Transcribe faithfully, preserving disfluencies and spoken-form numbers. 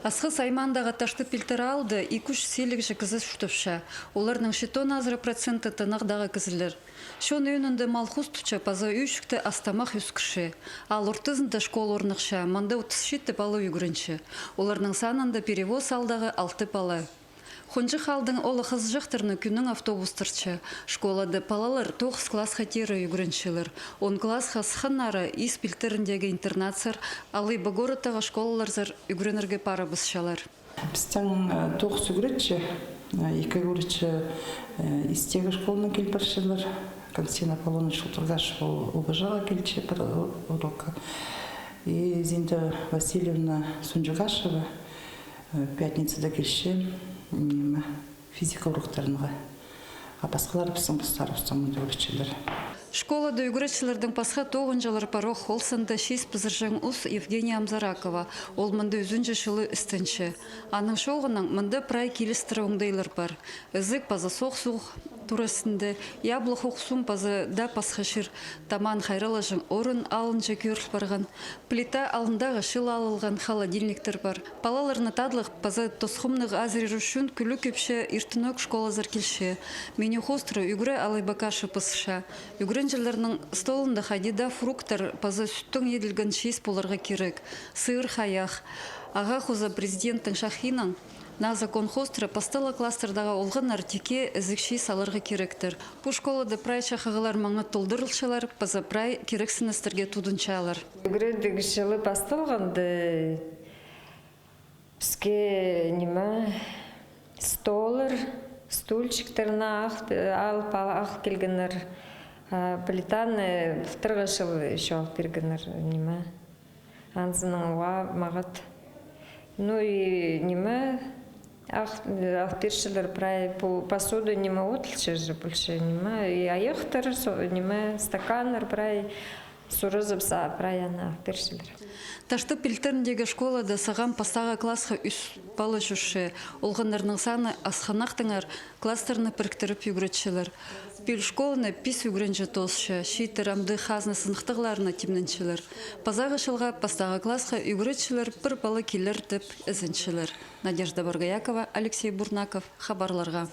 Асхыс аймаандағы Ташты Пилтір аалда ікі чӱс илиг кізі чуртапча. Оларның читон азыра проценті тынағдағы кізілер. Чон ӧӧнінде мал-хус тутча паза ӧӧшікте ас-тамах ӧскірче. Аал ортызында школа орныхча, мында отыс читі пала ӱгренче. Оларның санында Перевоз аалдағы алты пала. Хонҷых аалдың оолах-хызыҷахтарны кӱннің автобус тартча. Школада палалар тоғыс классха теере ӱгренчелер. Он классха сыхханнары Ис Пилтіріндегі интернатсар, алай ба городтағы школаларзар ӱгренерге парыбысчалар. Пістің, э, тоғыс ӱгретчі, э, ікі ӱгретчі, э, Истегі школанаң киліп парчалар. Константин Аполлоныч Ултыргашев ол ОБЖ-ға килче пір урокха. И Зинда Васильевна Сунчугашева, э, пятницада килче, ниме, физика уроктарына. А пасхалары пістің постарыбыстаң мында ӱгретчелер. Школада ӱгретчілернің пасха тоғынҷылары пар ох, ол санда чиис пызырҷаң ус Евгения Амзаракова. Ол мында ӱзінҷі чылы істенче. Аның чооғынаң мында прай килістіре оңдайлар пар. Ізік паза соох суғ тура істінде, яблах ох суум паза даа пасха чир, тамаан хайраллаҷаң орын алынҷа кӧріл парған. Плита алнындағы чыл алылған, холодильниктер пар. Палаларны татлығ паза тосхымнығ азырир ӱчӱн кӱлӱк ипчі иртенӧк школазар килче. Меню хоостыра ӱгре алай ба каша пысча. Ӱгренҷілернің столында хайди даа фруктар паза сӱттең иділген чиис поларға кирек. Сыыр хайах. Ағаа хоза президенттің чахиинаң наа закон хоостыра пастағы класстардағы олғаннар тикке ізік чиис аларға киректер. Пу школада прай чахығлар маңат толдырылчалар, паза прай кирексіністерге тудынчалар. Ӱгредіг чылы пасталғанда, піске, ниме, столлар, стульчиктер на ах, алып, ах килгеннер, а, плитаны былтырғы чыл ещё алып пиргеннер, ниме. Анзынаң уа маңат. Ну и ниме, ах, алып пирчелер прай пу посуда, ниме, одылча же больше, ниме, и айахтар, со-, ниме, стаканнар прай, суразып са, прай аны алып пирчелер. Ташты Пилтіріндегі школада сағам пастағы классха ӱс пала чӧрче. Олғаннарның саны асхынахтаңар класстарны піріктіріп ӱгретчелер. Пӱӱл школаны пис ӱгренҷі тоосча, чииттер амды хазна сыныхтағларына тимненчелер. Пазағы чылға пастағы классха ӱгретчілер пір пала килер тіп ізенчелер. Надежда Боргоякова, Алексей Бурнаков, хабарларға.